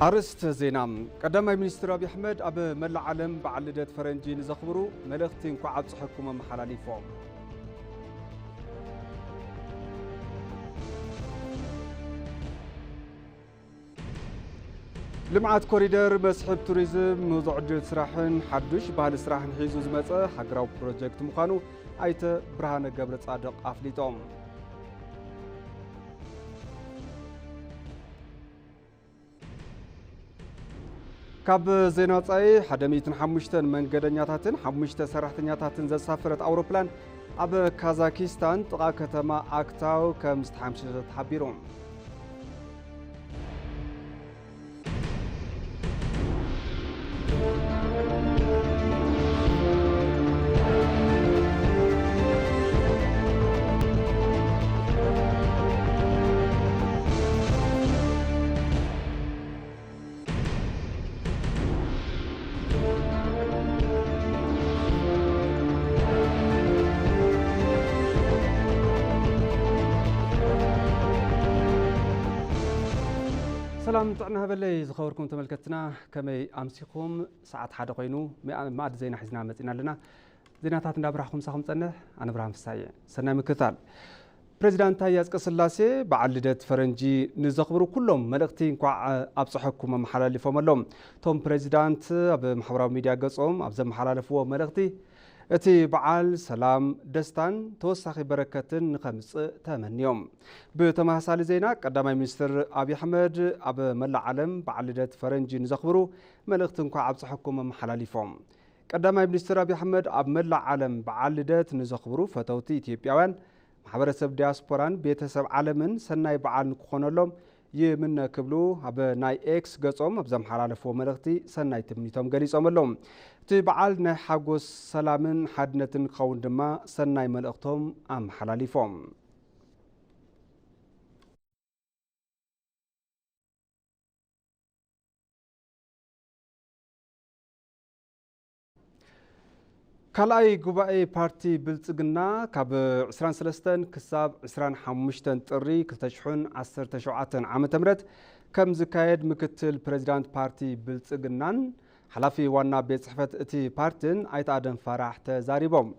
ኣርእስተ ዜና። ቀዳማይ ሚኒስትር ኣብይ ኣሕመድ ኣብ መላእ ዓለም በዓል ልደት ፈረንጂ ንዘኽብሩ መልእኽቲ እንኳዕ ኣብፀሐኩም ኣመሓላሊፎም። ልምዓት ኮሪደር መስሕብ ቱሪዝም፣ ምውዞ ዕድል ስራሕን ሓዱሽ ባህሊ ስራሕን ሒዙ ዝመፀ ሃገራዊ ፕሮጀክት ምዃኑ ኣይተ ብርሃነ ገብረፃድቕ ኣፍሊጦም። ካብ ዜና ወጻኢ፣ ሓደ ሚእትን ሓሙሽተን መንገደኛታትን ሓሙሽተ ሰራሕተኛታትን ዘሳፈረት ኣውሮፕላን ኣብ ካዛኪስታን ጥቓ ከተማ ኣክታው ከም ዝተሓምሸሸት ተሓቢሩ። ሰላም ጥዕና ሃበለይ ዝኸበርኩም ተመልከትና፣ ከመይ ኣምሲኹም? ሰዓት ሓደ ኮይኑ መኣ-፣ መኣዲ ዜና ሒዝና መጺና ኣለና። ዜናታት እንዳብራህኩም ሳኹም ጸንሕ፣ ኣነ ብርሃን ፍሳየ። ሰናይ ምክታል። ፕሬዚዳንት ታዬ ኣጽቀስላሴ በዓል ልደት ፈረንጂ ንዘኽብሩ ኩሎም መልእኽቲ እንኳዕ ኣብጽሐኩም ኣመሓላሊፎም ኣለዉ። እቶም ፕሬዚዳንት ኣብ ማሕበራዊ ሚድያ ገጾም ኣብ ዘመሓላለፍዎ መልእኽቲ፣ እቲ በዓል ሰላም፣ ደስታን ተወሳኺ በረከትን ንኸምጽእ ተመንዮም። ብተመሳሳሊ ዜና፣ ቀዳማይ ሚኒስትር ኣብይ ኣሕመድ ኣብ መላእ ዓለም በዓል ልደት ፈረንጂ ንዘኽብሩ መልእኽቲ እንኳዕ ኣብጽሐኩም ኣመሓላሊፎም። ቀዳማይ ሚኒስትር ኣብይ ኣሕመድ ኣብ መላእ ዓለም በዓል ልደት ንዘኽብሩ ፈተውቲ ኢትዮጵያውያን፣ ማሕበረሰብ ዲያስፖራን ቤተሰብ ዓለምን ሰናይ በዓል ንክኾነሎም ይምነ ክብሉ ኣብ ናይ ኤክስ ገጾም ኣብ ዘመሓላለፍዎ መልእኽቲ ሰናይ ትምኒቶም ገሊጾም ኣለዉ። እቲ በዓል ናይ ሓጎስ፣ ሰላምን ሓድነትን ክኸውን ድማ ሰናይ መልእኽቶም ኣመሓላሊፎም። ካልኣይ ጉባኤ ፓርቲ ብልጽግና ካብ ዕስራን ሰለስተን ክሳብ ዕስራን ሓሙሽተን ጥሪ ክልተ ሽሕን ዓሰርተ ሸውዓተን ዓመተ ምህረት ከም ዝካየድ ምክትል ፕሬዚዳንት ፓርቲ ብልጽግናን ሓላፊ ዋና ቤት ጽሕፈት እቲ ፓርቲን ኣይተ ኣደም ፋራሕ ተዛሪቦም።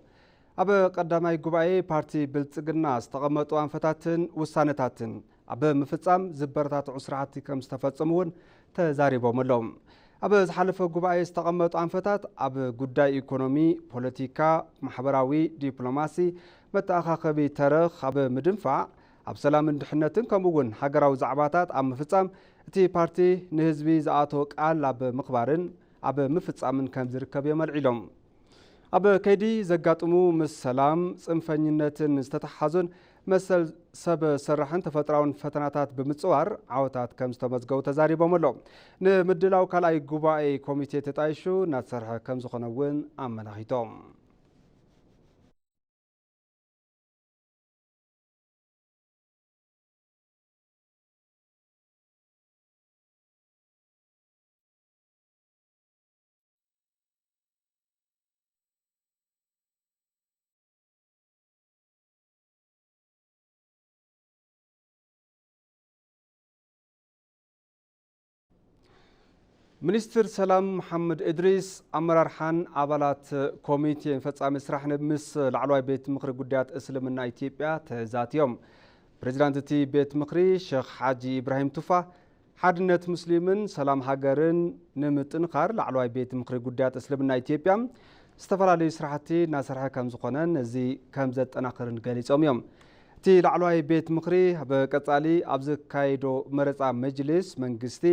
ኣብ ቀዳማይ ጉባኤ ፓርቲ ብልጽግና ዝተቐመጡ ኣንፈታትን ውሳነታትን ኣብ ምፍጻም ዝበረታትዑ ስራሕቲ ከም ዝተፈጸሙ እውን ተዛሪቦም ኣለዉ። ኣብ ዝሓለፈ ጉባኤ ዝተቐመጡ ኣንፈታት ኣብ ጉዳይ ኢኮኖሚ፣ ፖለቲካ፣ ማሕበራዊ፣ ዲፕሎማሲ፣ መተኣኻኸቢ ተረኽ ኣብ ምድንፋዕ፣ ኣብ ሰላምን ድሕነትን ከምኡ እውን ሃገራዊ ዛዕባታት ኣብ ምፍጻም እቲ ፓርቲ ንህዝቢ ዝኣተዎ ቃል ኣብ ምኽባርን ኣብ ምፍጻምን ከም ዝርከብ እዮም ኣልዒሎም። ኣብ ከይዲ ዘጋጥሙ ምስ ሰላም፣ ጽንፈኝነትን ዝተተሓሓዙን መሰል ሰብ ሰራሕን ተፈጥራውን ፈተናታት ብምጽዋር ዓወታት ከም ዝተመዝገቡ ተዛሪቦም ኣሎ። ንምድላው ካልኣይ ጉባኤ ኮሚቴ ተጣይሹ እናተሰርሐ ከም ዝኾነ እውን ኣመላኺቶም። ሚኒስትር ሰላም መሓመድ እድሪስ ኣመራርሓን ኣባላት ኮሚቴን ፈጻሚ ስራሕን ምስ ላዕለዋይ ቤት ምኽሪ ጉዳያት እስልምና ኢትዮጵያ ተዛትዮም። ፕሬዚዳንት እቲ ቤት ምኽሪ ሸኽ ሓጂ ኢብራሂም ቱፋ፣ ሓድነት ሙስሊምን ሰላም ሃገርን ንምጥንኻር ላዕለዋይ ቤት ምኽሪ ጉዳያት እስልምና ኢትዮጵያ ዝተፈላለዩ ስራሕቲ እናሰርሐ ከም ዝኾነን እዚ ከም ዘጠናኽርን ገሊጾም እዮም። እቲ ላዕለዋይ ቤት ምኽሪ ኣብ ቀጻሊ ኣብ ዘካየዶ መረጻ መጅልስ መንግስቲ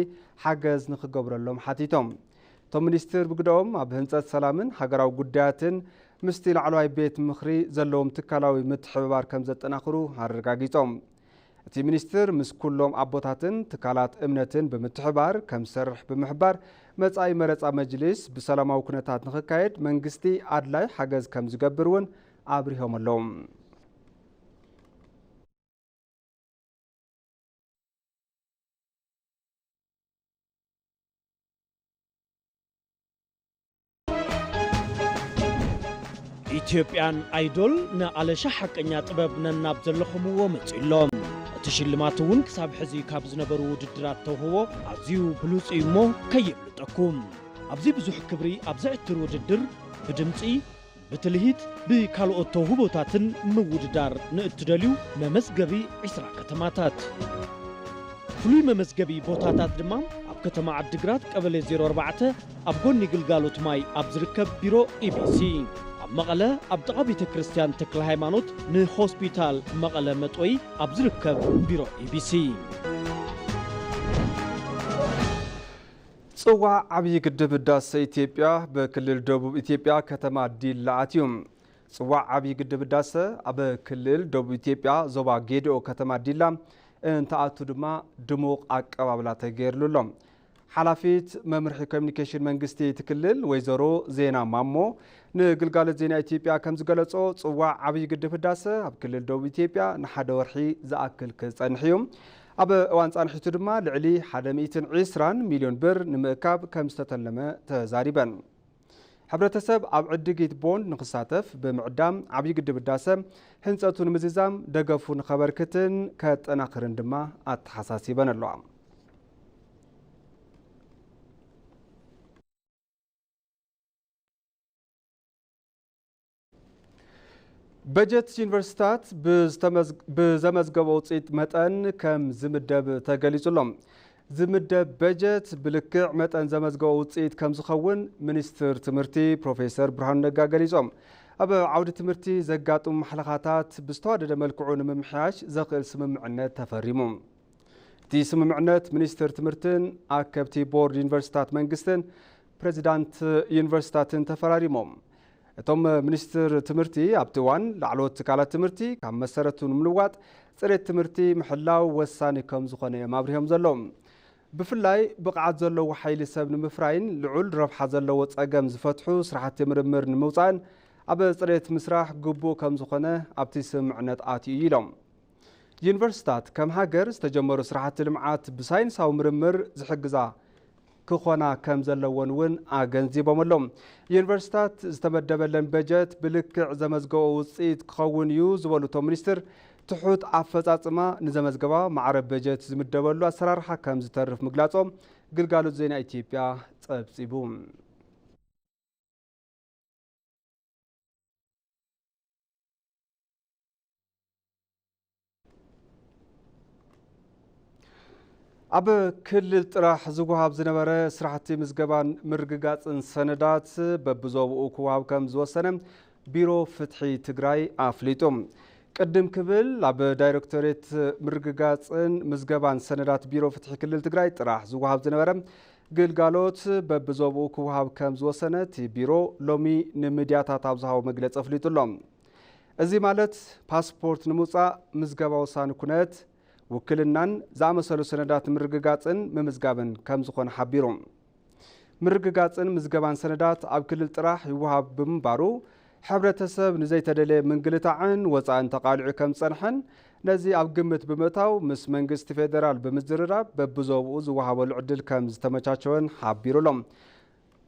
ሓገዝ ንኽገብረሎም ሓቲቶም። እቶም ሚኒስትር ብግደኦም ኣብ ህንጸት ሰላምን ሃገራዊ ጉዳያትን ምስቲ ላዕለዋይ ቤት ምኽሪ ዘለዎም ትካላዊ ምትሕብባር ከም ዘጠናኽሩ ኣረጋጊጾም። እቲ ሚኒስትር ምስ ኩሎም ኣቦታትን ትካላት እምነትን ብምትሕብባር ከም ዝሰርሕ ብምሕባር፣ መጻኢ መረጻ መጅሊስ ብሰላማዊ ኩነታት ንኽካየድ መንግስቲ ኣድላይ ሓገዝ ከም ዝገብር እውን ኣብሪሆም ኣለዉ። ኢትዮጵያን ኣይዶል ንኣለሻ ሓቀኛ ጥበብ ነናብ ዘለኹምዎ መጺኡ ኣሎ። እቲ እቲ ሽልማት እውን ክሳብ ሕዚ ካብ ዝነበሩ ውድድራት ተውህቦ ኣዝዩ ብሉጽ እዩ እሞ ከየምልጠኩም። ኣብዚ ብዙሕ ክብሪ ኣብ ዘዕትር ውድድር ብድምጺ፣ ብትልሂት፣ ብካልኦት ተውህቦታትን ምውድዳር ንእትደልዩ መመዝገቢ ዕስራ ከተማታት። ፍሉይ መመዝገቢ ቦታታት ድማ ኣብ ከተማ ዓዲግራት ቀበሌ ዜሮ ኣርባዕተ ኣብ ጎኒ ግልጋሎት ማይ ኣብ ዝርከብ ቢሮ ኢቢሲ፣ ኣብ መቐለ ኣብ ጥቓ ቤተ ክርስቲያን ተክለ ሃይማኖት ንሆስፒታል መቐለ መጥወይ ኣብ ዝርከብ ቢሮ ኢቢሲ። ጽዋዕ ዓብዪ ግድብ ህዳሰ ኢትዮጵያ ብክልል ደቡብ ኢትዮጵያ ከተማ ዲላ ኣትዩ። ጽዋዕ ዓብዪ ግድብ ህዳሰ ኣብ ክልል ደቡብ ኢትዮጵያ ዞባ ጌዲኦ ከተማ ዲላ እንትኣቱ ድማ ድሙቕ ኣቀባብላ ተገይርሉ ኣሎ። ሓላፊት መምርሒ ኮሚኒኬሽን መንግስቲ እቲ ክልል ወይዘሮ ዜና ማሞ ንግልጋሎት ዜና ኢትዮጵያ ከም ዝገለጾ፣ ጽዋዕ ዓብዪ ግድብ ህዳሰ ኣብ ክልል ደቡብ ኢትዮጵያ ንሓደ ወርሒ ዝኣክል ክጸንሕ እዩ። ኣብ እዋን ጻንሒቱ ድማ ልዕሊ ሓደ ሚእትን ዕስራን ሚልዮን ብር ንምእካብ ከም ዝተተለመ ተዛሪበን። ሕብረተሰብ ኣብ ዕድጊት ቦንድ ንክሳተፍ ብምዕዳም ዓብዪ ግድብ ህዳሰ ህንፀቱ ንምዝዛም ደገፉ ንኸበርክትን ከጠናኽርን ድማ ኣተሓሳሲበን ኣለዋ። በጀት ዩኒቨርሲታት ብዝተመዝ-፣ ብዘመዝገቦ ውፅኢት መጠን ከም ዝምደብ ተገሊጹ ኣሎ። ዝምደብ በጀት ብልክዕ መጠን ዘመዝገቦ ውፅኢት ከም ዝኸውን ሚኒስትር ትምህርቲ ፕሮፌሰር ብርሃኑ ነጋ ገሊጾም። ኣብ ዓውዲ ትምህርቲ ዘጋጥሙ ማሕለኻታት ብዝተዋደደ መልክዑ ንምምሕያሽ ዘኽእል ስምምዕነት ተፈሪሙ። እቲ ስምምዕነት ሚኒስትር ትምህርትን ኣከብቲ ቦርድ ዩኒቨርሲታት መንግስትን ፕሬዚዳንት ዩኒቨርሲታትን ተፈራሪሞም። እቶም ሚኒስትር ትምህርቲ ኣብቲ እዋን ላዕለዎት ትካላት ትምህርቲ ካብ መሰረቱ ንምልዋጥ፣ ጽሬት ትምህርቲ ምሕላው ወሳኒ ከም ዝኾነ እዮም ኣብሪሆም ዘለዉ። ብፍላይ ብቕዓት ዘለዎ ሓይሊ ሰብ ንምፍራይን ልዑል ረብሓ ዘለዎ ጸገም ዝፈትሑ ስራሕቲ ምርምር ንምውጻእን ኣብ ጽሬት ምስራሕ ግቡእ ከም ዝኾነ ኣብቲ ስምምዕነት ኣትዩ ኢሎም። ዩኒቨርሲታት ከም ሃገር ዝተጀመሩ ስራሕቲ ልምዓት ብሳይንሳዊ ምርምር ዝሕግዛ ክኾና ከም ዘለወን እውን ኣገንዚቦም ኣለዉ። ዩኒቨርሲታት ዝተመደበለን በጀት ብልክዕ ዘመዝገቦ ውፅኢት ክኸውን እዩ ዝበሉ እቶም ሚኒስትር፣ ትሑት ኣፈፃፅማ ንዘመዝገባ ማዕረ በጀት ዝምደበሉ ኣሰራርሓ ከም ዝተርፍ ምግላፆም ግልጋሎት ዜና ኢትዮጵያ ፀብፂቡ። ኣብ ክልል ጥራሕ ዝወሃብ ዝነበረ ስራሕቲ ምዝገባን ምርግጋፅን ሰነዳት በብዞብኡ ክወሃብ ከም ዝወሰነ ቢሮ ፍትሒ ትግራይ ኣፍሊጡ። ቅድም ክብል ኣብ ዳይሬክቶሬት ምርግጋፅን ምዝገባን ሰነዳት ቢሮ ፍትሒ ክልል ትግራይ ጥራሕ ዝወሃብ ዝነበረ ግልጋሎት በብዞብኡ ክወሃብ ከም ዝወሰነ እቲ ቢሮ ሎሚ ንሚድያታት ኣብ ዝሃቦ መግለፂ ኣፍሊጡ ኣሎ። እዚ ማለት ፓስፖርት ንምውፃእ ምዝገባ ወሳኒ ኩነት፣ ውክልናን ዝኣመሰሉ ሰነዳት ምርግጋፅን ምምዝጋብን ከም ዝኾነ ሓቢሩ። ምርግጋፅን ምዝገባን ሰነዳት ኣብ ክልል ጥራሕ ይወሃብ ብምንባሩ፣ ሕብረተሰብ ንዘይተደለየ ምንግልታዕን ወፃእን ተቓሊዑ ከም ዝፀንሐን፣ ነዚ ኣብ ግምት ብምእታው ምስ መንግስቲ ፌደራል ብምዝርራብ በብዞብኡ ዝወሃበሉ ዕድል ከም ዝተመቻቸወን ሓቢሩ ኣሎ።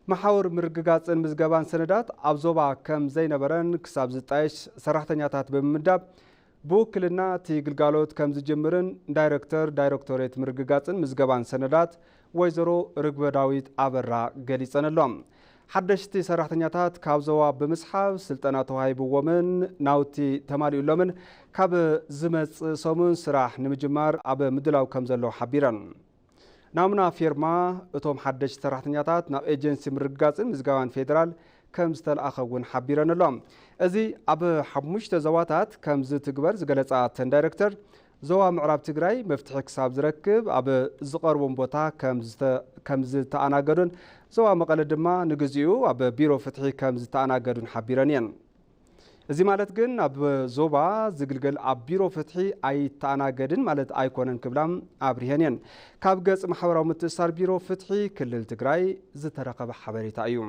መሓውር ምርግጋፅን ምዝገባን ሰነዳት ኣብ ዞባ ከም ዘይነበረን ክሳብ ዝጣየሽ ሰራሕተኛታት ብምምዳብ ብውክልና እቲ ግልጋሎት ከም ዝጅምርን ዳይረክተር ዳይረክቶሬት ምርግጋፅን ምዝገባን ሰነዳት ወይዘሮ ርግበ ዳዊት ኣበራ ገሊፀን ኣሎ። ሓደሽቲ ሰራሕተኛታት ካብ ዞባ ብምስሓብ ስልጠና ተዋሂብዎምን ናውቲ ተማሊኡሎምን ካብ ዝመፅእ ሰሙን ስራሕ ንምጅማር ኣብ ምድላው ከም ዘለዉ ሓቢረን። ናሙና ፊርማ እቶም ሓደሽቲ ሰራሕተኛታት ናብ ኤጀንሲ ምርግጋፅን ምዝገባን ፌዴራል ከም ዝተለኣኸ እውን ሓቢረን ኣሎ። እዚ ኣብ ሓሙሽተ ዞባታት ከም ዝትግበር ዝገለፃ እተን ዳይሬክተር፣ ዞባ ምዕራብ ትግራይ መፍትሒ ክሳብ ዝረክብ ኣብ ዝቐርቦም ቦታ ከም ዝተ-፣ ከም ዝተኣናገዱን ዞባ መቐለ ድማ ንግዚኡ ኣብ ቢሮ ፍትሒ ከም ዝተኣናገዱን ሓቢረን እየን። እዚ ማለት ግን ኣብ ዞባ ዝግልገል ኣብ ቢሮ ፍትሒ ኣይተኣናገድን ማለት ኣይኮነን ክብላ ኣብሪሀን እየን። ካብ ገጽ ማሕበራዊ ምትእስሳር ቢሮ ፍትሒ ክልል ትግራይ ዝተረኸበ ሓበሬታ እዩ።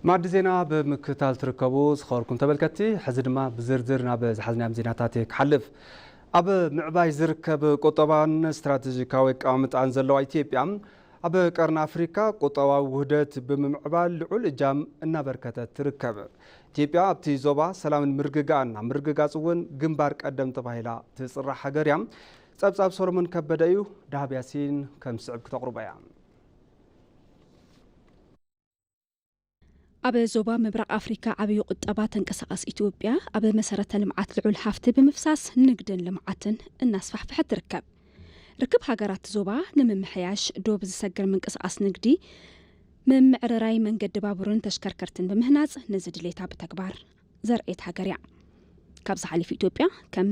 ማዕዲ ዜና ብምክትታል ትርከቡ ዝኸበርኩም ተመልከትቲ፣ ሕዚ ድማ ብዝርዝር ናብ ዝሓዝናዮም ዜናታት እየ ክሓልፍ። ኣብ ምዕባይ ዝርከብ ቁጠባን ስትራቴጂካዊ ኣቀማምጣን ዘለዋ ኢትዮጵያ፣ ኣብ ቀርኒ ኣፍሪካ ቁጠባዊ ውህደት ብምምዕባል ልዑል እጃም እናበርከተት ትርከብ። ኢትዮጵያ ኣብቲ ዞባ ሰላምን ምርግጋእን ኣብ ምርግጋጽ እውን ግንባር ቀደም ተባሂላ ትጽራሕ ሃገር እያ። ጸብጻብ ሰሎሞን ከበደ እዩ። ዳህብ ያሲን ከም ዝስዕብ ክተቕርቦ እያ። ኣብ ዞባ ምብራቕ ኣፍሪካ ዓብዪ ቁጠባ ተንቀሳቐስ ኢትዮጵያ፣ ኣብ መሰረተ ልምዓት ልዑል ሃፍቲ ብምፍሳስ ንግድን ልምዓትን እናስፋሕፈሐት ትርከብ። ርክብ ሃገራት ዞባ ንምምሕያሽ፣ ዶብ ዝሰግር ምንቅስቓስ ንግዲ፣ ምምዕርራይ መንገዲ ባቡርን ተሽከርከርትን ብምህናፅ፣ ነዚ ድሌታ ብተግባር ዘርእየት ሃገር እያ። ካብዚ ሓሊፉ ኢትዮጵያ ከም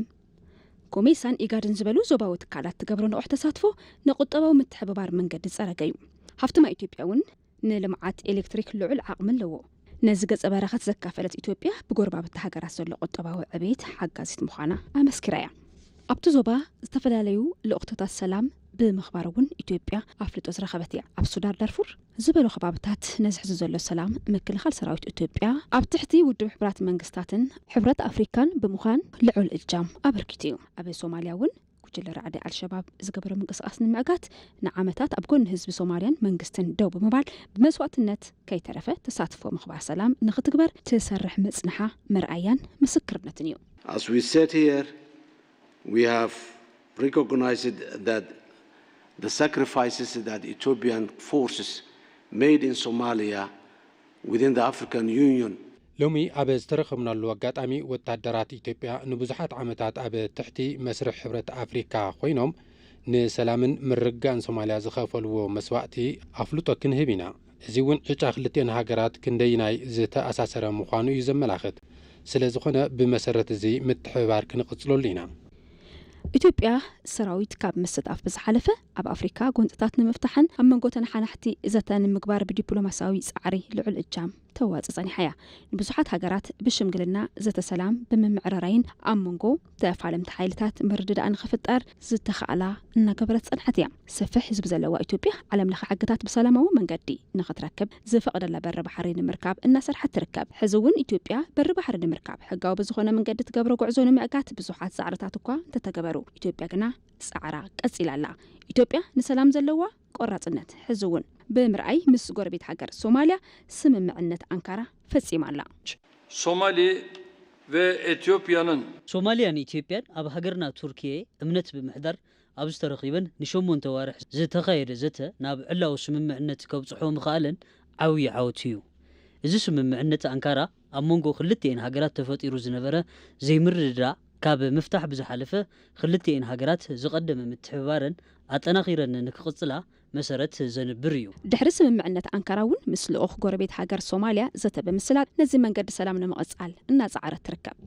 ኮሜሳን ኢጋድን ዝበሉ ዞባዊ ትካላት ትገብሮ ንቑሕ ተሳትፎ ንቁጠባዊ ምትሕብባር መንገዲ ዝፀረገ እዩ። ሃፍቲ ማይ ኢትዮጵያ እውን ንልምዓት ኤሌክትሪክ ልዑል ዓቕሚ ኣለዎ። ነዚ ገጸ በረኸት ዘካፈለት ኢትዮጵያ፣ ብጎረባብቲ ሃገራት ዘሎ ቁጠባዊ ዕቤት ሓጋዚት ምዃና ኣመስኪራ እያ። ኣብቲ ዞባ ዝተፈላለዩ ልኡኽቶታት ሰላም ብምኽባር እውን ኢትዮጵያ ኣፍልጦ ዝረኸበት እያ። ኣብ ሱዳን ዳርፉር ዝበሉ ከባብታት ነዚ ሕዚ ዘሎ ሰላም ምክልኻል ሰራዊት ኢትዮጵያ ኣብ ትሕቲ ውድብ ሕቡራት መንግስታትን ሕብረት ኣፍሪካን ብምዃን ልዑል እጃም ኣበርኪቱ እዩ። ኣብ ሶማልያ እውን ጉጅለ ራዕዲ ኣልሸባብ ዝገበሮ ምንቅስቓስ ንምዕጋት ንዓመታት ኣብ ጎኒ ህዝቢ ሶማልያን መንግስትን ደው ብምባል ብመስዋእትነት ከይተረፈ ተሳትፎ ምኽባር ሰላም ንኽትግበር ትሰርሕ ምጽንሓ መርኣያን ምስክርነትን እዩ። As we sit here, we have recognized that the sacrifices that Ethiopian forces made in Somalia within the African Union ሎሚ ኣብ ዝተረኸብናሉ ኣጋጣሚ፣ ወታደራት ኢትዮጵያ ንብዙሓት ዓመታት ኣብ ትሕቲ መስርሕ ሕብረት ኣፍሪካ ኮይኖም ንሰላምን ምርግጋእን ሶማልያ ዝኸፈልዎ መስዋእቲ ኣፍልጦ ክንህብ ኢና። እዚ እውን ዕጫ ክልቲኤን ሃገራት ክንደይናይ ዝተኣሳሰረ ምዃኑ እዩ ዘመላኽት። ስለ ዝኾነ ብመሰረት እዚ ምትሕብባር ክንቕፅለሉ ኢና። ኢትዮጵያ ሰራዊት ካብ ምስታፍ ብዝሓለፈ ኣብ ኣፍሪካ ጎንፅታት ንምፍታሕን ኣብ መንጎ ተነሓናሕቲ ዘተ ንምግባር ብዲፕሎማሲያዊ ፃዕሪ ልዑል እጃም ተዋፂ ፀኒሓ እያ። ንብዙሓት ሃገራት ብሽምግልና ዘተ ሰላም ብምምዕርራይን ኣብ መንጎ ተፋለምቲ ሓይልታት ምርድዳእ ንኽፍጠር ዝተኻእላ እናገበረት ዝፀንሐት እያ። ሰፊሕ ህዝቢ ዘለዋ ኢትዮጵያ ዓለም ለኸ ሕግታት ብሰላማዊ መንገዲ ንኽትረክብ ዝፈቕደላ በሪ ባሕሪ ንምርካብ እናሰርሐት ትርከብ። ሕዚ እውን ኢትዮጵያ በሪ ባሕሪ ንምርካብ ሕጋዊ ብዝኾነ መንገዲ ትገብሮ ጉዕዞ ንምዕጋት ብዙሓት ፃዕርታት እኳ እንተተገበሩ ኢትዮጵያ ግና ፃዕራ ቀፂላ ኣላ። ኢትዮጵያ ንሰላም ዘለዋ ቆራፅነት ሕዚ እውን ብምርኣይ ምስ ጎረቤት ሃገር ሶማልያ ስምምዕነት ኣንካራ ፈፂማ ኣላ። Somali ve Etiyopya'nın ሶማልያን ኢትዮጵያን ኣብ ሃገርና ቱርኪየ እምነት ብምሕዳር ኣብዚ ተረኺበን ንሸሞንተ ዋርሕ ዝተኻየደ ዘተ ናብ ዕላዊ ስምምዕነት ከብፅሖ ምኽኣለን ዓብዪ ዓወት እዩ። እዚ ስምምዕነት ኣንካራ ኣብ መንጎ ክልቲኤን ሃገራት ተፈጢሩ ዝነበረ ዘይምርድዳእ ካብ ምፍታሕ ብዝሓለፈ ክልቲኤን ሃገራት ዝቐደመ ምትሕብባረን ኣጠናኺረን ንክቕፅላ መሰረት ዘንብር እዩ። ድሕሪ ስምምዕነት ኣንካራ እውን ምስ ልኡኽ ጎረቤት ሃገር ሶማልያ ዘተ ብምስላጥ ነዚ መንገዲ ሰላም ንምቕፃል እናፀዓረት ትርከብ።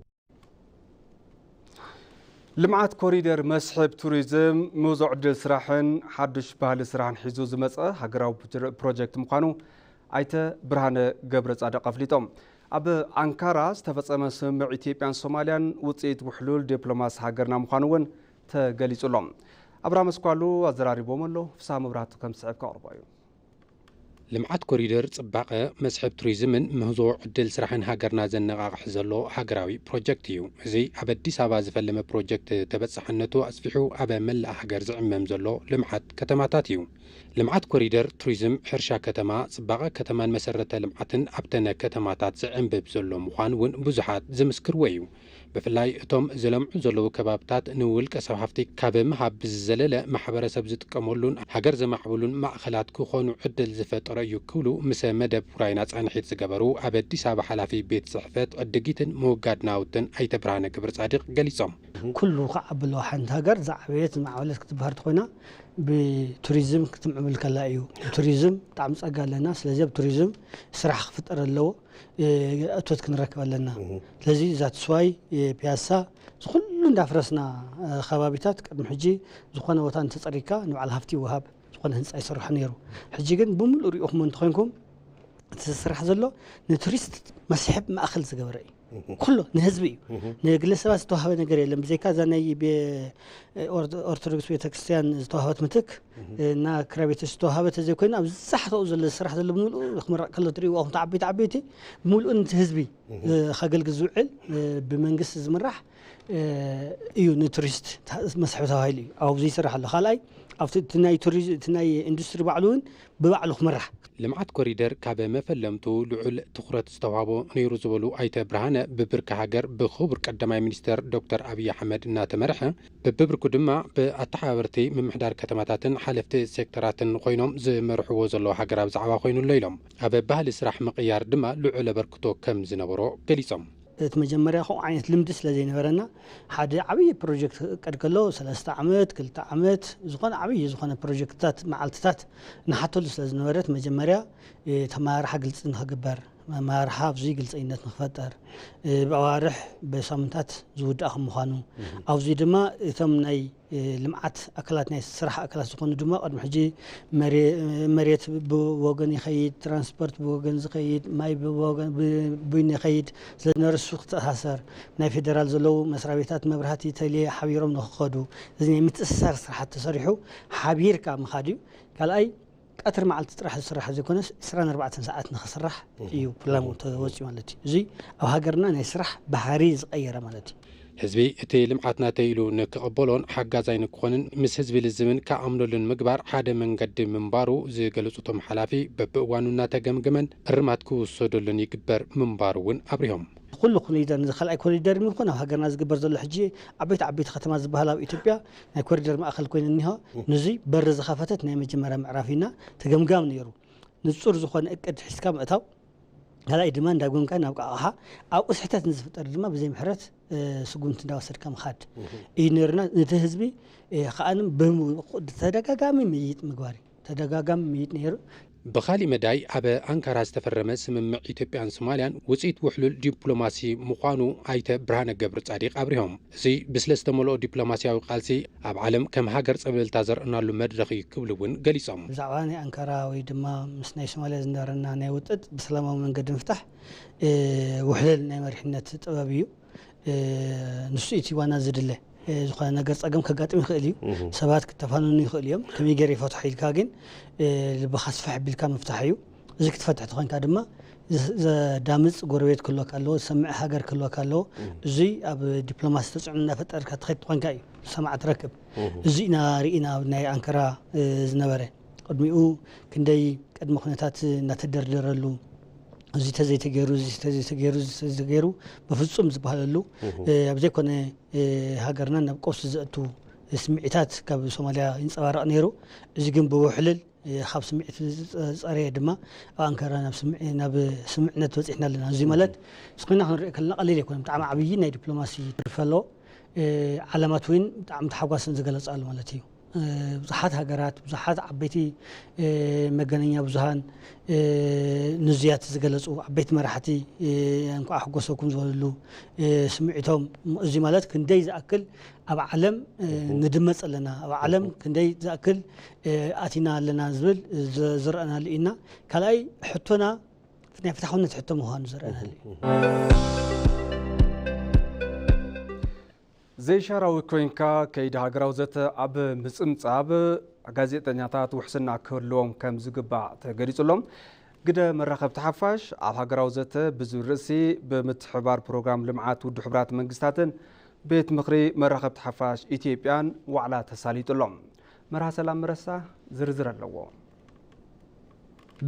ልምዓት ኮሪደር መስሕብ ቱሪዝም፣ ምህዞ ዕድል ስራሕን ሓዱሽ ባህሊ ስራሕን ሒዙ ዝመፀ ሃገራዊ ፕሮጀክት ምዃኑ ኣይተ ብርሃነ ገብረፃድቕ ኣፍሊጦም። ኣብ ኣንካራ ዝተፈፀመ ስምምዕ ኢትዮጵያን ሶማልያን ውፅኢት ውሕሉል ዲፕሎማሲ ሃገርና ምዃኑ እውን ተገሊፁ ኣሎ። ኣብርሃም ኣስኳሉ ኣዘራሪቦም ኣሎ። ፍስሃ መብራህቱ ከም ዝስዕብ ከቕርቦ እዩ። ልምዓት ኮሪደር ፅባቐ መስሕብ ቱሪዝምን ምህዞ ዕድል ስራሕን ሃገርና ዘነቓቕሕ ዘሎ ሃገራዊ ፕሮጀክት እዩ። እዚ ኣብ ኣዲስ ኣበባ ዝፈለመ ፕሮጀክት ተበፃሕነቱ ኣስፊሑ ኣብ መላእ ሃገር ዝዕመም ዘሎ ልምዓት ከተማታት እዩ። ልምዓት ኮሪደር ቱሪዝም፣ ሕርሻ ከተማ፣ ፅባቐ ከተማን መሰረተ ልምዓትን ኣብተን ከተማታት ዝዕንብብ ዘሎ ምዃኑ እውን ብዙሓት ዝምስክርዎ እዩ። ብፍላይ እቶም ዝለምዑ ዘለዉ ከባብታት ንውልቀ ሰብ ሃፍቲ ካብ ምሃብ ብዝዘለለ ማሕበረሰብ ዝጥቀመሉን ሃገር ዘማዕብሉን ማእኸላት ክኾኑ ዕድል ዝፈጠረ እዩ ክብሉ ምስ መደብ ውራይና ፃንሒት ዝገበሩ ኣብ ኣዲስ ኣበባ ሓላፊ ቤት ፅሕፈት ዕድጊትን ምውጋድ ናውትን ኣይተ ብርሃነ ገብረፃድቕ ገሊፆም። ኩሉ ክዓቢ ኣለዎ። ሓንቲ ሃገር ዝዓበየት ዝማዕበለት ክትበሃል ተኾይና ብቱሪዝም ክትምዕብል ከላ እዩ። ቱሪዝም ብጣዕሚ ጸጋ ኣለና። ስለዚ ኣብ ቱሪዝም ስራሕ ክፍጠር ኣለዎ። እቶት ክንረክብ ኣለና። ስለዚ እዛ ትስዋይ፣ ፒያሳ፣ ዝኩሉ እንዳፍረስና ከባቢታት ቅድሚ ሕጂ ዝኾነ ቦታ እንተጸሪግካ ንባዕል ሃፍቲ ይወሃብ ዝኾነ ህንፃ ይስርሑ ነይሩ። ሕጂ ግን ብምሉእ ሪኢኹሞ እንተኾይንኩም እቲ ዝስራሕ ዘሎ ንቱሪስት መስሕብ ማእኸል ዝገበረ እዩ። ኩሉ ንህዝቢ እዩ። ንግለሰባት ዝተዋህበ ነገር የለን። ብዘይካ እዛ ናይ ቤ-፣ ኦርቶ-፣ ኦርቶዶክስ ቤተክርስትያን ዝተዋህበት ምትክ እና ክራይ ቤት ዝተዋህበ ተዘይኮይኑ፣ ኣብ ዝዛሕተኡ ዘሎ ስራሕ ዘሎ ብምልኡ ክምረቕ ከሎ ትርእይዎ ኣኹም፣ ዓበይቲ ዓበይቲ ብምልኡ ነቲ ህዝቢ ከገልግል ዝውዕል፣ ብመንግስቲ ዝምራሕ እዩ፣ ንቱሪስት መስሕብ ተባሂሉ እዩ ኣብዚ ይስራሕ ኣሎ። ካልኣይ ኣብቲ እቲ ናይ ቱሪዝ-፣ እቲ ናይ ኢንዱስትሪ ባዕሉ እውን ብባዕሉ ክምራሕ። ልምዓት ኮሪደር ካብ መፈለምቱ ልዑል ትኹረት ዝተዋህቦ ነይሩ ዝበሉ ኣይተ ብርሃነ፣ ብብርኪ ሃገር ብክቡር ቀዳማይ ሚኒስተር ዶክተር ኣብይ ኣሕመድ እናተመርሐ፣ ብብርኩ ድማ ብኣተሓባበርቲ ምምሕዳር ከተማታትን ሓለፍቲ ሴክተራትን ኮይኖም ዝመርሕዎ ዘለዉ ሃገራዊ ዛዕባ ኮይኑሎ ኢሎም። ኣብ ባህሊ ስራሕ ምቕያር ድማ ልዑል ኣበርክቶ ከም ዝነበሮ ገሊጾም። እቲ መጀመርያ ከምኡ ዓይነት ልምዲ ስለ ዘይነበረና፣ ሓደ ዓብዪ ፕሮጀክት ክእቀድ ከሎ ሰለስተ ዓመት፣ ክልተ ዓመት፣ ዝኾነ ዓብዪ ዝኾነ ፕሮጀክትታት መዓልትታት ንሓተሉ ስለ ዝነበረ፣ እቲ መጀመርያ፣ እ፣ እቲ ኣመራርሓ ግልፂ ንኽግበር፣ ኣመራርሓ ኣብዚ ግልፀይነት ንኽፈጠር፣ እ፣ ብኣዋርሕ ብሳምንታት ዝውዳእ ከም ምዃኑ፣ ኣብዚ ድማ እቶም ናይ እ፣ ልምዓት ኣካላት፣ ናይ ስራሕ ኣካላት ዝኾኑ ድማ ቅድሚ ሕጂ መሬ-፣ መሬት ብወገን ይኸይድ፣ ትራንስፖርት ብወገን ዝኸይድ፣ ማይ ብወገን ብ-፣ ብይኑ ይኸይድ ስለ ዝነበረ፣ እሱ ክተኣሳሰር፣ ናይ ፌደራል ዘለዉ መስሪያ ቤታት፣ መብራህቲ፣ ተሌ ሓቢሮም ንክኸዱ፣ እዚ ናይ ምትእስሳር ስራሓት ተሰሪሑ ሓቢርካ ምኻድ እዩ። ካልኣይ፣ ቀትሪ መዓልቲ ጥራሕ ዝስራሕ ዘይኮነስ፣ ዕስራን ኣርባዕተን ሰዓት ንኽስራሕ እዩ ፕላን ተወፂኡ ማለት እዩ። እዚ ኣብ ሃገርና ናይ ስራሕ ባህሪ ዝቐየረ ማለት እዩ። ህዝቢ እቲ ልምዓት ናተይ ኢሉ ንክቕበሎን ሓጋዛይ ንክኾንን፣ ምስ ህዝቢ ልዝብን ክኣምነሉን ምግባር ሓደ መንገዲ ምንባሩ ዝገለጹ እቶም ሓላፊ፣ በብእዋኑ እናተገምገመን እርማት ክውሰደሉን ይግበር ምንባሩ እውን ኣብሪሆም። ኩሉ ኮሪደር፣ ነዚ ካልኣይ ኮሪደር እውን ይኹን ኣብ ሃገርና ዝግበር ዘሎ ሕጂ ዓበይቲ ዓበይቲ ከተማ ዝበሃል ኣብ ኢትዮጵያ ናይ ኮሪደር ማእኸል ኮይኑ እኒሆ። ነዚ በሪ ዝኸፈተት ናይ መጀመርያ ምዕራፍ ኢና፣ ተገምጋም ነይሩ። ንጹር ዝኾነ እቅድ ሒዝካ ምእታው፣ ካልኣይ ድማ እንዳጎንካ ናብ ቃቕሓ፣ ኣብኡ ስሕተት ንዝፍጠር ድማ ብዘይ ምሕረት፣ እ፣ ስጉምቲ እንዳወሰድካ ምኻድ እዩ ነይሩና። ነቲ ህዝቢ፣ እ፣ ከኣንም ብም-፣ ተደጋጋሚ ምይይጥ ምግባር እዩ። ተደጋጋሚ ምይይጥ ነይሩ። ብኻሊእ መዳይ፣ ኣብ ኣንካራ ዝተፈረመ ስምምዕ ኢትዮጵያን ሶማልያን ውጽኢት ውሕሉል ዲፕሎማሲ ምዃኑ ኣይተ ብርሃነ ገብረ ጻዲቕ ኣብሪሆም። እዚ ብስለ ዝተመልኦ ዲፕሎማሲያዊ ቃልሲ ኣብ ዓለም ከም ሃገር ጸብለልታ ዘርእናሉ መድረኽ እዩ ክብሉ እውን ገሊጾም። ብዛዕባ ናይ ኣንካራ ወይ ድማ ምስ ናይ ሶማልያ ዝነበረና ናይ ውጥጥ ብሰላማዊ መንገዲ ምፍታሕ፣ እ፣ ውሕሉል ናይ መሪሕነት ጥበብ እዩ። እ፣ ንሱ እቲ ዋና ዝድለ። እ፣ ዝኾነ ነገር ጸገም ከጋጥም ይኽእል እዩ። ሰባት ክተፋነኑ ይኽእሉ እዮም። ከመይ ገይረ ይፈትሖ ኢልካ ግን፣ እ፣ ልብኻ ስፍሕ ኣቢልካ ምፍታሕ እዩ። እዚ ክትፈትሕ ተኾይንካ ድማ ዝ-፣ ዘዳምጽ ጎረቤት ክህልወካ ኣለዎ፣ ዝሰምዕ ሃገር ክህልወካ ኣለዎ። እዙይ ኣብ ዲፕሎማሲ ተጽዕኖ እናፈጠርካ ትኸይድ ተኾይንካ እዩ ሰማዕ ትረክብ። እዚ ኢና ርኢና ኣብ ናይ ኣንካራ፣ እ፣ ዝነበረ። ቅድሚኡ ክንደይ ቅድመ ኩነታት እናተደርደረሉ፣ እዚ ተዘይተገይሩ፣ እዚ ተዘይተገይሩ፣ እዚ ተዘይተገይሩ ብፍጹም ዝበሃለሉ፣ እ፣ ኣብ ዘይኮነ፣ እ፣ ሃገርና ናብ ቀውሲ ዘእቱ ስምዒታት ካብ ሶማልያ ይንጸባረቕ ነይሩ። እዚ ግን ብውሕልል፣ እ፣ ካብ ስምዒት ዝጸ-፣ ዝጸረየ ድማ ኣብ ኣንካራ ናብ ስምዒ-፣ ናብ ስምምዕነት በጺሕና ኣለና። እዚ ማለት እስኺና ክንሪኦ ከለና ቀሊል ኣይኮነን። ብጣዕሚ ዓብዪ ናይ ዲፕሎማሲ ትርፊ ኣለዎ። እ፣ ዓለማት እውን ብጣዕሚ ተሓጓሰን ዝገለጻሉ ማለት እዩ። እ፣ ብዙሓት ሃገራት፣ ብዙሓት ዓበይቲ፣ እ፣ መገናኛ ብዙሃን፣ እ፣ ንዙያት ዝገለጹ፣ ዓበይቲ መራሕቲ፣ እ፣ እንኳዕ ሓጎሰኩም ዝበልሉ፣ እ፣ ስምዒቶም፣ እዚ ማለት ክንደይ ዝኣክል ኣብ ዓለም፣ እ፣ ንድመጽ ኣለና፣ ኣብ ዓለም ክንደይ ዝኣክል፣ እ፣ ኣቲና ኣለና ዝብል ዝ-፣ ዝረኣናሉ ኢና። ካልኣይ ሕቶና ናይ ፍትሓውነት ሕቶ ምዃኑ ዝረኣናሉ እዩ። ዘይሻራዊ ኮይንካ ከይዲ ሃገራዊ ዘተ ኣብ ምጽምጻብ ጋዜጠኛታት ውሕስና ክህልዎም ከም ዝግባእ ተገሊጹ ኣሎ። ግደ መራኸብቲ ሓፋሽ ኣብ ሃገራዊ ዘተ ብዝብል ርእሲ ብምትሕብባር ፕሮግራም ልምዓት ውድብ ሕቡራት መንግስታትን ቤት ምኽሪ መራኸብቲ ሓፋሽ ኢትዮጵያን ዋዕላ ተሳሊጡ ኣሎ። መርሃ ሰላም መረሳ ዝርዝር ኣለዎ።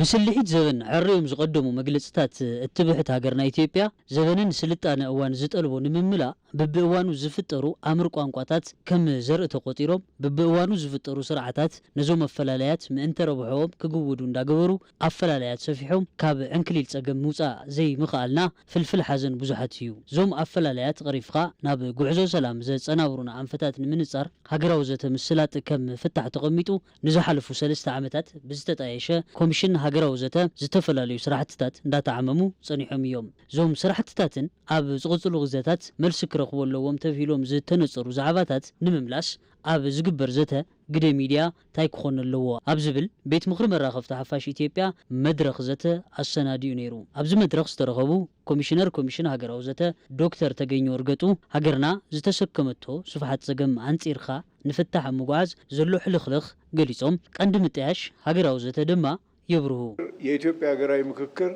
ብስልሒት ዘበን ዓርዮም ዝቐደሙ መግለጽታት እትብሕት ሃገርና ኢትዮጵያ፣ ዘበንን ስልጣነ እዋን ዝጠልቦ ንምምላእ፣ በብእዋኑ ዝፍጠሩ ኣምር ቋንቋታት ከም ዘርኢ ተቖጺሮም፣ በብእዋኑ ዝፍጠሩ ስርዓታት ነዞም ኣፈላላያት ምእንተ ረብሖኦም ክግውዱ እንዳገበሩ፣ ኣፈላላያት ሰፊሖም፣ ካብ ዕንክሊል ጸገም ምውጻእ ዘይምኽኣልና ፍልፍል ሓዘን ብዙሓት እዩ። እዞም ኣፈላላያት ቀሪፍኻ ናብ ጉዕዞ ሰላም ዘጸናብሩና ኣንፈታት ንምንጻር፣ ሃገራዊ ዘተ ምስላጥ ከም ፍታሕ ተቐሚጡ፣ ንዝሓለፉ ሰለስተ ዓመታት ብዝተጣየሸ ኮሚሽን ሃገራዊ ዘተ ዝተፈላለዩ ስራሕትታት እንዳተዓመሙ ጸኒሖም እዮም። እዞም ስራሕትታትን ኣብ ዝቕጽሉ ግዜታት መልሲ ክረኽቡ ኣለዎም ተብሂሎም ዝተነጸሩ ዛዕባታት ንምምላስ ኣብ ዝግበር ዘተ ግደ ሚድያ ታይ ክኾን ኣለዎ ኣብ ዝብል ቤት ምኽሪ መራኸብቲ ሓፋሽ ኢትዮጵያ መድረኽ ዘተ ኣሰናዲኡ ነይሩ። ኣብዚ መድረኽ ዝተረኸቡ ኮሚሽነር ኮሚሽን ሃገራዊ ዘተ ዶክተር ተገኘ እርገጡ፣ ሃገርና ዝተሰከመቶ ስፍሓት ጸገም ኣንጺርካ ንፍታሕ ኣብ ምጉዓዝ ዘሎ ሕልኽልኽ ገሊጾም፣ ቀንዲ ምጥያሽ ሃገራዊ ዘተ ድማ የብርሁ። የኢትዮጵያ ሀገራዊ ምክክር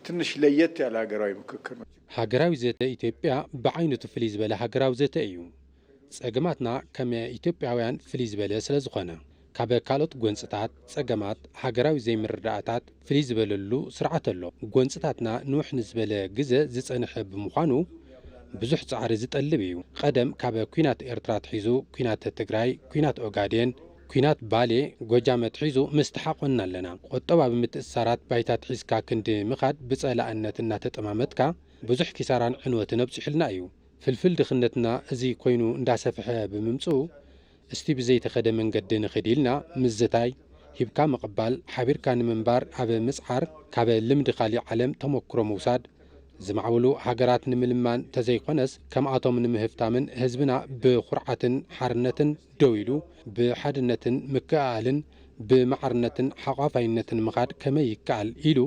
ትንሽ ለየት ያለ ሀገራዊ ምክክር ነው። ሃገራዊ ዘተ ኢትዮጵያ ብዓይነቱ ፍልይ ዝበለ ሃገራዊ ዘተ እዩ። ጸገማትና ከም ኢትዮጵያውያን ፍልይ ዝበለ ስለ ዝኾነ፣ ካብ ካልኦት ጎንጽታት፣ ጸገማት፣ ሃገራዊ ዘይምርዳእታት ፍልይ ዝበለሉ ስርዓት ኣሎ። ጎንጽታትና ንውሕ ንዝበለ ግዘ ዝጸንሐ ብምዃኑ፣ ብዙሕ ጻዕሪ ዝጠልብ እዩ። ቀደም ካብ ኲናት ኤርትራ ኣትሒዙ፣ ኲናት ትግራይ፣ ኲናት ኦጋዴን፣ ኲናት ባሌ፣ ጎጃም ኣትሒዙ ምስ ተሓቆንና ኣለና። ቁጠባዊ ምትእስሳራት ባይታ ኣትሒዝካ ክንዲ ምኻድ ብጸላእነት እናተጠማመትካ ብዙሕ ኪሳራን ዕንወትን ኣብጺሑልና እዩ። ፍልፍል ድኽነትና እዚ ኮይኑ እንዳሰፍሐ ብምምጽኡ፣ እስቲ ብዘይተኸደ መንገዲ ንኺድ ኢልና ምዝታይ፣ ሂብካ ምቕባል፣ ሓቢርካ ንምንባር ኣብ ምጽዓር፣ ካብ ልምዲ ካሊእ ዓለም ተመኩሮ ምውሳድ፣ ዝማዕበሉ ሃገራት ንምልማን ተዘይኮነስ ከምኣቶም ንምህፍታምን ህዝብና ብኹርዓትን ሓርነትን ደው ኢሉ ብሓድነትን ምክእኣልን ብማዕርነትን ሓቋፋይነትን ምኻድ ከመይ ይከኣል ኢሉ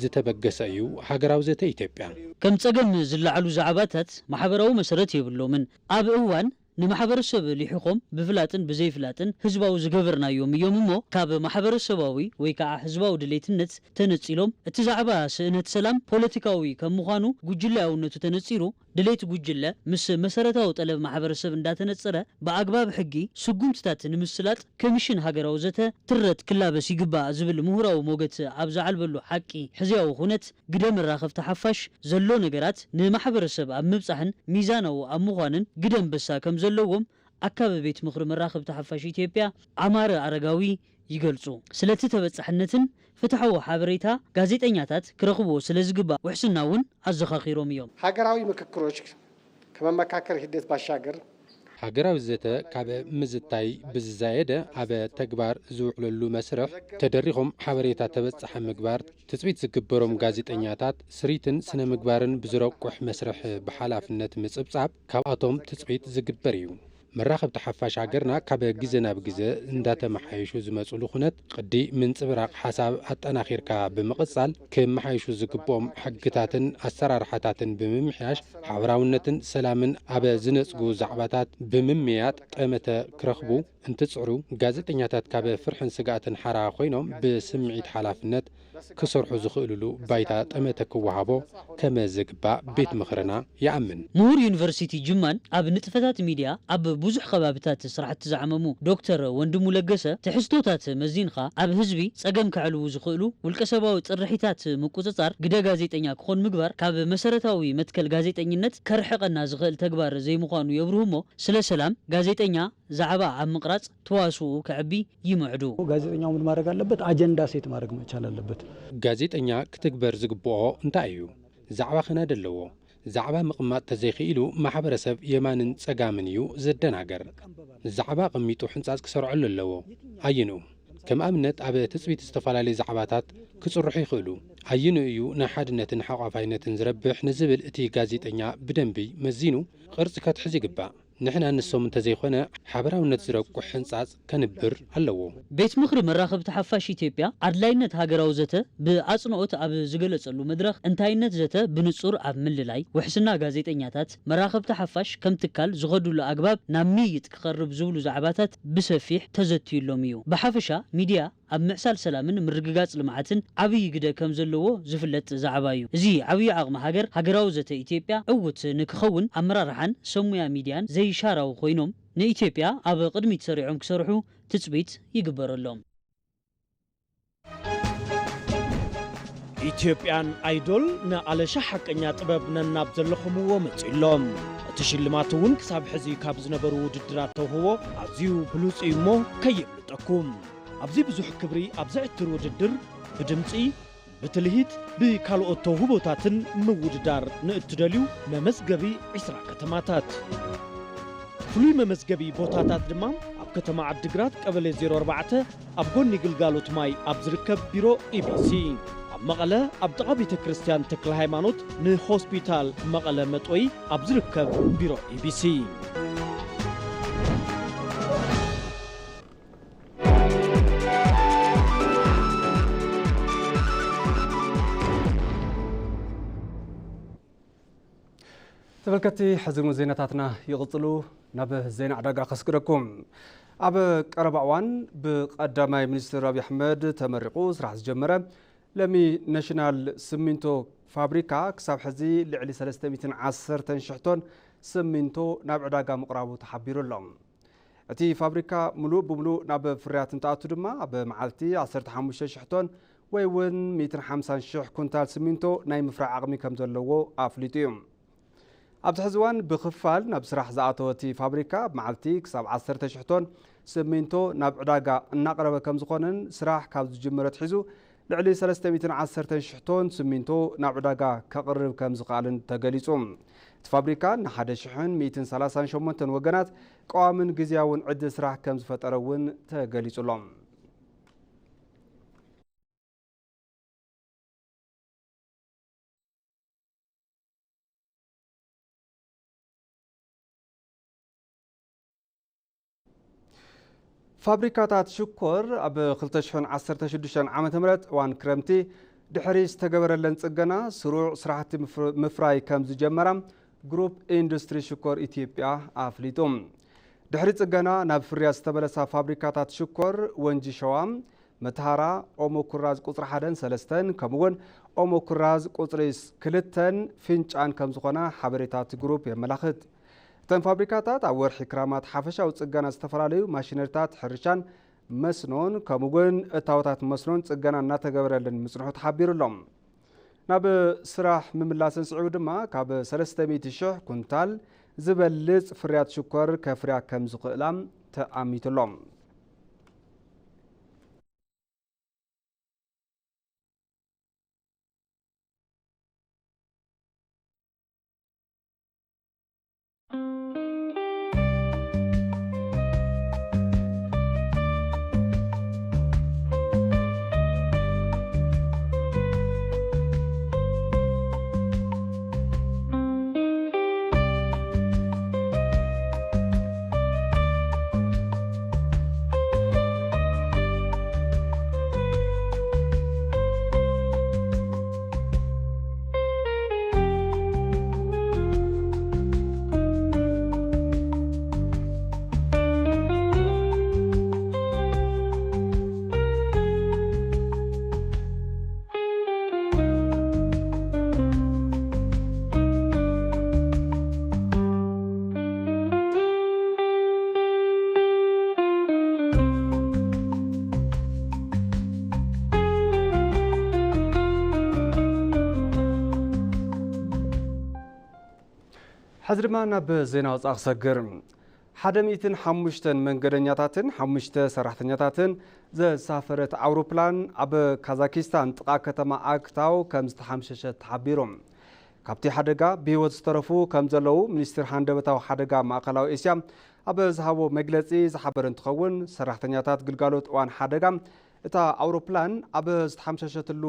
ዝተበገሰ እዩ ሃገራዊ ዘተ ኢትዮጵያ። ከም ጸገም ዝለዓሉ ዛዕባታት ማሕበራዊ መሰረት የብሎምን። ኣብ እዋን ንማሕበረሰብ ሊሒኾም ብፍላጥን ብዘይፍላጥን ህዝባዊ ዝገበርናዮም እዮም እሞ፣ ካብ ማሕበረሰባዊ ወይ ከዓ ህዝባዊ ድሌትነት ተነጺሎም፣ እቲ ዛዕባ ስእነት ሰላም ፖለቲካዊ ከም ምዃኑ ጉጅለያውነቱ ተነጺሩ፣ ድሌት ጉጅለ ምስ መሰረታዊ ጠለብ ማሕበረሰብ እንዳተነጸረ፣ ብኣግባብ ሕጊ ስጉምትታት ንምስላጥ ኮሚሽን ሃገራዊ ዘተ ትረት ክላበስ ይግባእ ዝብል ምሁራዊ ሞገት ኣብ ዝዓልበሉ ሓቂ ሕዝያዊ ኩነት፣ ግደ መራኸብቲ ሓፋሽ ዘሎ ነገራት ንማሕበረሰብ ኣብ ምብጻሕን ሚዛናዊ ኣብ ምዃንን ግደ ኣንበሳ ከም ዘለዎም ኣካቢ ቤት ምኽሪ መራኸብቲ ሓፋሽ ኢትዮጵያ ኣማረ ኣረጋዊ ይገልጹ። ስለቲ ተበጻሕነትን ፍትሓዊ ሓበሬታ ጋዜጠኛታት ክረኽብዎ ስለ ዝግባእ ውሕስና እውን ኣዘኻኺሮም እዮም። ሃገራዊ ምክክሮች ከመመካከር ሂደት ባሻገር ሃገራዊ ዘተ ካብ ምዝታይ ብዝዛየደ ኣብ ተግባር ዝውዕለሉ መስርሕ ተደሪኾም ሓበሬታ ተበጻሒ ምግባር፣ ትጽቢት ዝግበሮም ጋዜጠኛታት ስሪትን ስነ ምግባርን ብዝረቁሕ መስርሕ ብሓላፍነት ምጽብጻብ ካብኣቶም ትጽቢት ዝግበር እዩ። መራኸብቲ ሓፋሽ ሃገርና ካብ ግዘ ናብ ግዘ እንዳተመሓየሹ ዝመፅሉ ኩነት ቅዲ ምንፅብራቕ ሓሳብ ኣጠናኺርካ ብምቕፃል ክመሓየሹ ዝግብኦም ሕግታትን ኣሰራርሓታትን ብምምሕያሽ ሓበራውነትን ሰላምን ኣብ ዝነፅጉ ዛዕባታት ብምምያጥ ጠመተ ክረኽቡ እንትፅዕሩ ጋዜጠኛታት ካብ ፍርሕን ስግኣትን ሓራ ኮይኖም ብስምዒት ሓላፍነት ክሰርሑ ዝኽእልሉ ባይታ ጠመተ ክወሃቦ ከመ ዝግባእ ቤት ምኽርና ይኣምን። ምሁር ዩኒቨርሲቲ ጅማን ኣብ ንጥፈታት ሚድያ ኣብ ብዙሕ ከባብታት ስራሕቲ ዝዓመሙ ዶክተር ወንድሙ ለገሰ ትሕዝቶታት መዚንኻ ኣብ ህዝቢ ጸገም ከዕልዉ ዝኽእሉ ውልቀሰባዊ ጽርሒታት ምቁጽጻር ግደ ጋዜጠኛ ክኾን ምግባር ካብ መሰረታዊ መትከል ጋዜጠኝነት ከርሕቐና ዝኽእል ተግባር ዘይምዃኑ የብርሁ እሞ ስለ ሰላም ጋዜጠኛ ዛዕባ ኣብ ምቕራጽ ተዋስኡ ከዕቢ ይምዕዱ። ጋዜጠኛው ምን ማድረግ አለበት? አጀንዳ ሴት ማድረግ መቻል አለበት። ጋዜጠኛ ክትግበር ዝግብኦ እንታይ እዩ? ዛዕባ ክነድ ኣለዎ። ዛዕባ ምቕማጥ ተዘይኽኢሉ ማሕበረሰብ የማንን ጸጋምን እዩ ዘደናገር። ዛዕባ ኣቐሚጡ ሕንጻጽ ክሰርዐሉ ኣለዎ። ኣይንኡ። ከም ኣብነት ኣብ ትጽቢት ዝተፈላለዩ ዛዕባታት ክጽርሑ ይኽእሉ። ኣይንኡ እዩ ንሓድነትን ሓቋፋይነትን ዝረብሕ ንዝብል እቲ ጋዜጠኛ ብደንቢ መዚኑ ቅርጺ ከትሕዝ ይግባእ። ንሕና ንሶም እንተዘይኮነ ሓበራውነት ዝረቁሕ ሕንጻጽ ከንብር ኣለዎ። ቤት ምኽሪ መራኸብቲ ሓፋሽ ኢትዮጵያ ኣድላይነት ሃገራዊ ዘተ ብኣጽንኦት ኣብ ዝገለጸሉ መድረኽ እንታይነት ዘተ ብንጹር ኣብ ምልላይ ውሕስና ጋዜጠኛታት መራኸብቲ ሓፋሽ ከም ትካል ዝኸዱሉ ኣግባብ ናብ ምይይጥ ክቐርብ ዝብሉ ዛዕባታት ብሰፊሕ ተዘትዩሎም እዩ። ብሓፈሻ ሚድያ ኣብ ምዕሳል ሰላምን ምርግጋጽ ልምዓትን ዓብዪ ግደ ከም ዘለዎ ዝፍለጥ ዛዕባ እዩ። እዚ ዓብዪ ዓቕሚ ሃገር፣ ሃገራዊ ዘተ ኢትዮጵያ ዕዉት ንክኸውን ኣመራርሓን ሰሙያ ሚድያን ዘይሻራዊ ኮይኖም ንኢትዮጵያ ኣብ ቅድሚት ሰሪዖም ክሰርሑ ትጽቢት ይግበረሎም። ኢትዮጵያን ኣይዶል ንኣለሻ ሓቀኛ ጥበብ ነናብ ዘለኹምዎ መጺሎም። እቲ ሽልማት እውን ክሳብ ሕዚ ካብ ዝነበሩ ውድድራት ተውህቦ ኣዝዩ ብሉጽ እዩ እሞ ከየምልጠኩም። ኣብዚ ብዙሕ ክብሪ ኣብ ዘዕትር ውድድር ብድምጺ፣ ብትልሂት፣ ብካልኦት ተውህቦታትን ምውድዳር ንእትደልዩ መመዝገቢ ዒስራ ከተማታት። ፍሉይ መመዝገቢ ቦታታት ድማ ኣብ ከተማ ዓድግራት ቀበሌ ዜሮ ኣርባዕተ ኣብ ጎኒ ግልጋሎት ማይ ኣብ ዝርከብ ቢሮ ኢቢሲ፣ ኣብ መቐለ ኣብ ጥቓ ቤተ ክርስቲያን ተክለ ሃይማኖት ንሆስፒታል መቐለ መጦይ ኣብ ዝርከብ ቢሮ ኢቢሲ። ተመልከትቲ፣ ሕዚ እውን ዜናታትና ይቕጽሉ። ናብ ዜና ዕዳጋ ከስግረኩም። ኣብ ቀረባ እዋን ብቀዳማይ ሚኒስትር ኣብይ ኣሕመድ ተመሪቑ ስራሕ ዝጀመረ ለሚ ናሽናል ስሚንቶ ፋብሪካ ክሳብ ሕዚ ልዕሊ ሰለስተ ሚእትን ዓሰርተን ሽሕ ቶን ስሚንቶ ናብ ዕዳጋ ምቕራቡ ተሓቢሩ ኣሎ። እቲ ፋብሪካ ምሉእ ብምሉእ ናብ ፍርያት እንትኣቱ ድማ፣ ኣብ መዓልቲ ዓሰርተ ሓሙሽተ ሽሕ ቶን ወይ እውን ሚእትን ሓምሳን ሽሕ ኩንታል ስሚንቶ ናይ ምፍራይ ዓቕሚ ከም ዘለዎ ኣፍሊጡ እዩ። ኣብዚ ሕዚ እዋን ብኽፋል ናብ ስራሕ ዝኣተወ እቲ ፋብሪካ፣ ኣብ መዓልቲ ክሳብ ዓሰርተ ሽሕ ቶን ስሚንቶ ናብ ዕዳጋ እናቕረበ ከም ዝኾነን፣ ስራሕ ካብ ዝጅምር ኣትሒዙ ልዕሊ ሰለስተ ሚእትን ዓሰርተን ሽሕ ቶን ስሚንቶ ናብ ዕዳጋ ከቕርብ ከም ዝኽኣልን ተገሊጹ። እቲ ፋብሪካ ንሓደ ሽሕን ሚእትን ሰላሳን ሸሞንተን ወገናት ቀዋምን ግዝያውን ዕድል ስራሕ ከም ዝፈጠረ እውን ተገሊጹ ኣሎ። ፋብሪካታት ሽኮር ኣብ ክልተ ሽሕን ዓሰርተ ሽዱሽተን ዓመተ ምህረት እዋን ክረምቲ ድሕሪ ዝተገበረለን ጽገና ስሩዕ ስራሕቲ ምፍር-፣ ምፍራይ ከም ዝጀመራ ግሩፕ ኢንዱስትሪ ሽኮር ኢትዮጵያ ኣፍሊጡ። ድሕሪ ጽገና ናብ ፍርያት ዝተመለሳ ፋብሪካታት ሽኮር ወንጂ ሸዋ፣ መተሃራ፣ ኦሞ ኩራዝ ቁጽሪ ሓደን ሰለስተን፣ ከምኡ'ውን ኦሞ ኩራዝ ቁጽሪ ክልተን ፍንጫን ከም ዝኾና ሓበሬታ እቲ ግሩፕ የመላኽት። እተን ፋብሪካታት ኣብ ወርሒ ክራማት ሓፈሻዊ ጽገና ዝተፈላለዩ ማሽነሪታት ሕርሻን መስኖን፣ ከምኡ'ውን እታወታት መስኖን ጽገና እናተገበረለን ምጽንሑ ተሓቢሩ ኣሎ። ናብ ስራሕ ምምላሰን ስዒቡ ድማ፣ ካብ ሰለስተ ሚእቲ ሽሕ ኩንታል ዝበልጽ ፍርያት ሽኮር ከፍርያ ከም ዝኽእላ ተኣሚቱ ኣሎ። ሕዚ ድማ ናብ ዜና ወጻኢ ክሰግር። ሓደ ሚእትን ሓሙሽተን መንገደኛታትን ሓሙሽተ ሰራሕተኛታትን ዘሳፈረት ኣውሮፕላን ኣብ ካዛኪስታን ጥቓ ከተማ ኣክታው ከም ዝተሓምሸሸት ተሓቢሩ። ካብቲ ሓደጋ ብህይወት ዝተረፉ ከም ዘለዉ ሚኒስትር ሃንደበታዊ ሓደጋ ማእከላዊ ኤስያ ኣብ ዝሃቦ መግለጺ ዝሓበረ እንትኸውን፣ ሰራሕተኛታት ግልጋሎት እዋን ሓደጋ እታ ኣውሮፕላን ኣብ ዝተሓምሸሸትሉ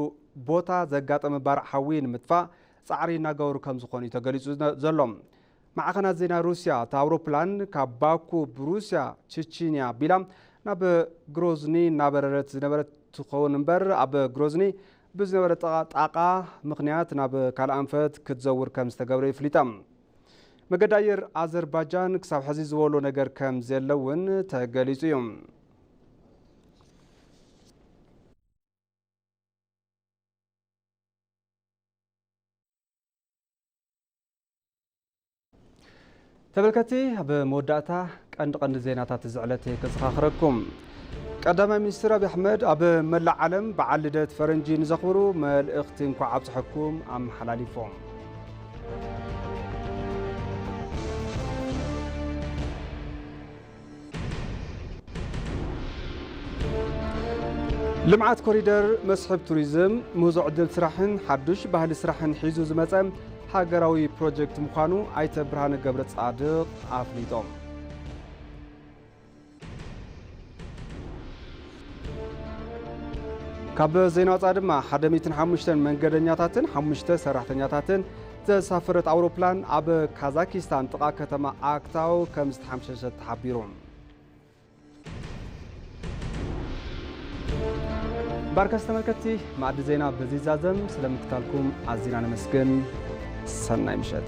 ቦታ ዘጋጠመ ባርዕ ሓዊ ንምጥፋእ ጻዕሪ እናገበሩ ከም ዝኾኑ እዩ ተገሊጹ ዘሎ። ማዕኸናት ዜና ሩስያ፣ እታ ኣውሮፕላን ካብ ባኩ ብሩስያ ችቺንያ ኣቢላ ናብ ግሮዝኒ እናበረረት ዝነበረት ትኸውን እምበር፣ ኣብ ግሮዝኒ ብዝነበረ ጣ-፣ ጣቓ ምኽንያት ናብ ካልእ ኣንፈት ክትዘውር ከም ዝተገብረ ይፍሊጣ። መገዲ ኣየር ኣዘርባጃን ክሳብ ሕዚ ዝበሎ ነገር ከም ዘለ እውን ተገሊጹ እዩ። ተመልከቲ፣ ኣብ መወዳእታ ቀንዲ ቀንዲ ዜናታት እዚ ዕለት ከዘኻኽረኩም። ቀዳማይ ሚኒስትር ኣብይ ኣሕመድ ኣብ መላእ ዓለም በዓል ልደት ፈረንጂ ንዘኽብሩ መልእኽቲ እንኳዕ ኣብፀሐኩም ኣመሓላሊፎም። ልምዓት ኮሪደር መስሕብ ቱሪዝም፣ ምህዞ ዕድል ስራሕን ሓዱሽ ባህሊ ስራሕን ሒዙ ዝመጸ ሃገራዊ ፕሮጀክት ምዃኑ ኣይተ ብርሃነ ገብረ ጻድቕ ኣፍሊጦም። ካብ ዜና ወጻኢ ድማ፣ ሓደ ሚእትን ሓሙሽተን መንገደኛታትን ሓሙሽተ ሰራሕተኛታትን ዘሳፈረት ኣውሮፕላን ኣብ ካዛኪስታን ጥቓ ከተማ ኣክታው ከም ዝተሓምሸሸት ተሓቢሩ። ባርከስ ተመልከትቲ፣ ማዕዲ ዜና በዚ ዛዘም። ስለ ምክታልኩም ኣዚና ነመስግን። ሰናይ ምሸት።